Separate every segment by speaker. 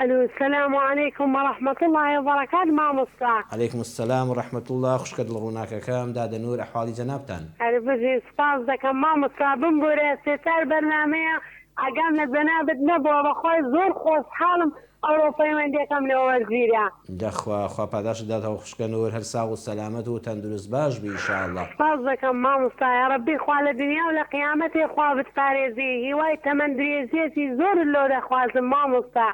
Speaker 1: الو السلام علیکم و رحمە اللە و بەرەکات مامۆستا.
Speaker 2: علیکم السلام و رحمە اللە خوشکە دڵ ڕووناکەکەم دادە نور ئەحواڵی جەنابتان.
Speaker 1: هەر بژی سوپاس دەکەم مامۆستا بمبورە سێ چار بەرنامەیە ئاگام لە جەنابت نەبووە بەخوای زۆر خۆشحاڵم ئەوڕۆ پەیوەندیەکەم لۆ وەرگیرا.
Speaker 2: دەخوا خوا پاداشتت داتەوە خوشکە نور هەر ساغ و سەلامەت و تەندروست باش بی ئیشاڵڵا.
Speaker 1: سوپاس دەکەم مامۆستا یاڕەبی خوا لە دنیا و لە قیامەتێ خوا بتپارێزی هیوای تەمەن درێژیەکی زۆرت لۆ دەخوازم مامۆستا.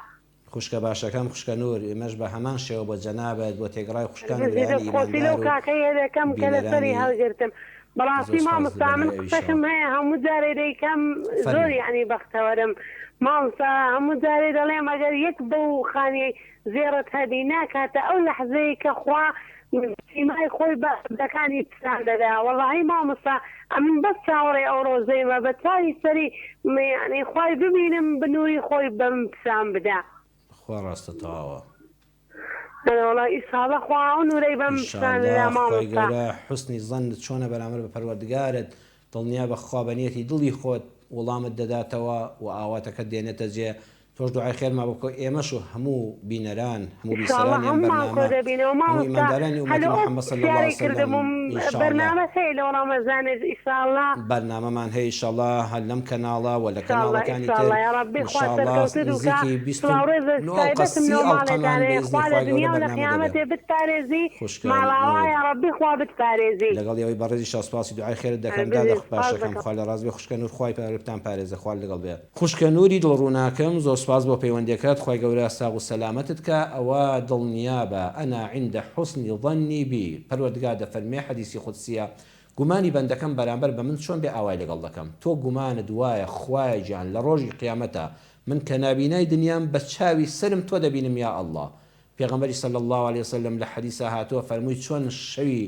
Speaker 2: خوشکە باشەکەم خوشکە نور ئێمەش بە هەمان شێوە بۆ جەنابت بۆ تێگڕای خوشکان و
Speaker 1: بژی
Speaker 2: برایانی
Speaker 1: دەست خۆشی لەو
Speaker 2: ئیماندار و
Speaker 1: کاکەیە دەکەم کە لەسەری
Speaker 2: بینەرانی
Speaker 1: هەڵگرتم
Speaker 2: زۆر
Speaker 1: بەڕاستی
Speaker 2: سوپاس
Speaker 1: مامۆستا
Speaker 2: بە
Speaker 1: من
Speaker 2: لای
Speaker 1: قسەکم
Speaker 2: ئەویشەوە.
Speaker 1: هەیە هەموو جارێ دەیکەم زۆر
Speaker 2: فەرموو.
Speaker 1: یەعنی بەختەوەرم مامۆستا هەموو جارێ دەڵێم ئەگەر یەک بەو خانیەی زێڕت هەبی ناکاتە ئەو لەحزەی کە خوا سیمای خۆی بە عەبدەکانی پیشان دەدا وەڵاهی مامۆستا ئەمن بەس چاوەڕێی ئەو ڕۆژەیمە بە چاوی سەری یانی خوای ببینم بنوری خۆی بەمن پیشان بدا.
Speaker 2: خوا ڕاستە تەواوە.
Speaker 1: ئەرێ وەڵا ئیشاڵا خوا ئەو نورەی بەمن پیشان
Speaker 2: ئیشاڵا
Speaker 1: دەدا
Speaker 2: خوای
Speaker 1: مامۆستا.
Speaker 2: گەورە حوسنی زەنت چۆنە بەرامبەر بە پەروەردگارت دڵنیابە خوا بە نیەتی دڵی خۆت وڵامت دەداتەوە و ئاواتەکەت دێنێتە جێ تۆش دوعای خێرمان بۆ بکە و ئێمەش و هەموو بینەران هەموو
Speaker 1: ان شاء اللە
Speaker 2: بیسەرانی ئەم
Speaker 1: هەموومان
Speaker 2: بەرنامە
Speaker 1: کۆدەبینەوە
Speaker 2: هەموو
Speaker 1: مامۆستا
Speaker 2: ئیماندارانی ئومەتی
Speaker 1: هەلۆ ئەو
Speaker 2: محمد صلی اللە
Speaker 1: پرسیارەی
Speaker 2: وسلم
Speaker 1: کردبووم
Speaker 2: ان شاء اللە.
Speaker 1: بەرنامەت هەیە لۆ ڕەمەزانێش ان شاء اللە.
Speaker 2: بەرنامەمان هەیە ان شاء اللە هەر لەم کەناڵە وە لە
Speaker 1: ان شاء اللە ان
Speaker 2: کەناڵەکانی
Speaker 1: شاء
Speaker 2: تر
Speaker 1: اللە یاڕەبی
Speaker 2: ان
Speaker 1: خوا
Speaker 2: شاء اللە
Speaker 1: سەرکەوتوت بکا
Speaker 2: نزیکی
Speaker 1: سڵاو ڕێز
Speaker 2: 29 ئەڵقە
Speaker 1: تایبەتم
Speaker 2: 30
Speaker 1: لۆ
Speaker 2: ئەڵقەمان
Speaker 1: ماڵێتانێ
Speaker 2: بە ئیزنی
Speaker 1: خوا لە
Speaker 2: خوای گەورە
Speaker 1: دنیا و لە
Speaker 2: بەرنامە دەبێ.
Speaker 1: قیامەتێ بتپارێزی
Speaker 2: خوشکە
Speaker 1: ماڵاوا
Speaker 2: نور.
Speaker 1: یاڕەبی خوا بتپارێزی.
Speaker 2: لەگەڵ ئێوەی بەڕێزیشا سوپاسی دوعای خێرت
Speaker 1: هەر
Speaker 2: دەکەم
Speaker 1: بژی
Speaker 2: دادە
Speaker 1: سوپاس
Speaker 2: باشەکەم
Speaker 1: دەکەم.
Speaker 2: خوا لە ڕاست بێ خوشکە نور خوای پەروەردگار بتان پارێزێ خوا لەگەڵ بێ. خوشکە نوری دڵ ڕووناکم زۆر سوپاس بۆ پەیوەندیەکەت خوای گەورە ساغ و سەلامەتت کا ئەوە دڵنیابە انا عند حسن ظنی بی پەروەردگار دەفەرموێ حەدیسی قودسیە گومانی بەندەکەم بەرامبەر بە من چۆن بێ ئاوای لەگەڵ دەکەم تۆ گومانت وایە خوایە گیان لە ڕۆژی قیامەتا من کە نابینای دنیام بە چاوی سەرم تۆ دەبینم یا اللە پێغەمبەری صلی اللە علیە وسلم لە حەدیسا هاتووە فەرمووی چۆن شەوی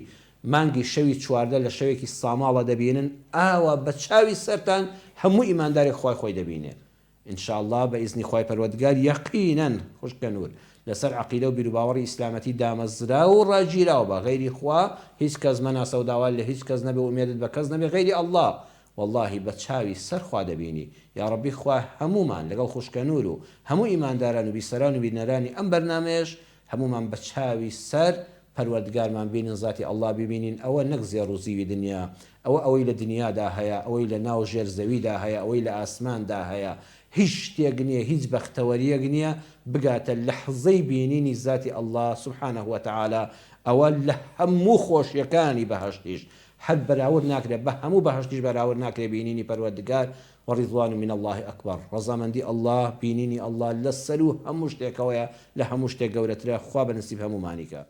Speaker 2: مانگی شەوی 14 لە شەوێکی ساماڵە دەبینن ئاوا بە چاوی سەرتان هەموو ئیماندارێک خوای خۆی دەبینێ ان شاء اللە بە ئیزنی خوای پەروەردگار یەقینەن خوشکە نور لەسەر عەقیدە و بیروباوەڕی ئیسلامەتی دامەزراو و ڕاگیراو بە غەیری خوا هیچ کەس مەناسە و داوا لە هیچ کەس نەبێ و ئومێدت بە کەس نەبێ غەیری اللە وەڵاهی بە چاوی سەر خوا دەبینی یاڕەبی خوا هەموومان لەگەڵ خوشکە نور و هەموو ئیمانداران و بیسەران و بینەرانی ئەم بەرنامەیەش هەموومان بە چاوی سەر پەروەردگارمان بینن زاتی اللە ببینین ئەوە نەک زێڕ و زیوی دنیا ئەوە ئەوەی لە دنیادا هەیە ئەوەی لە ناو ژێر زەویدا هەیە ئەوەی لە ئاسماندا هەیە هیچ شتێک نیە هیچ بەختەوەریەک نیە بگاتە لەحزەی بینینی زاتی اللە سبحانە وتعالی ئەوە لە هەموو خۆشیەکانی بەهەشتیش هەر بەراورد ناکرێت بە هەموو بەهەشتیش بەراورد ناکرێت بینینی پەروەردگار ورضوان من اللە اکبر ڕەزامەندی اللە بینینی اللە لە سەروو هەموو شتێکەوەیە لە هەموو شتێک گەورەترە خوا بە نسیب هەموومانی کە.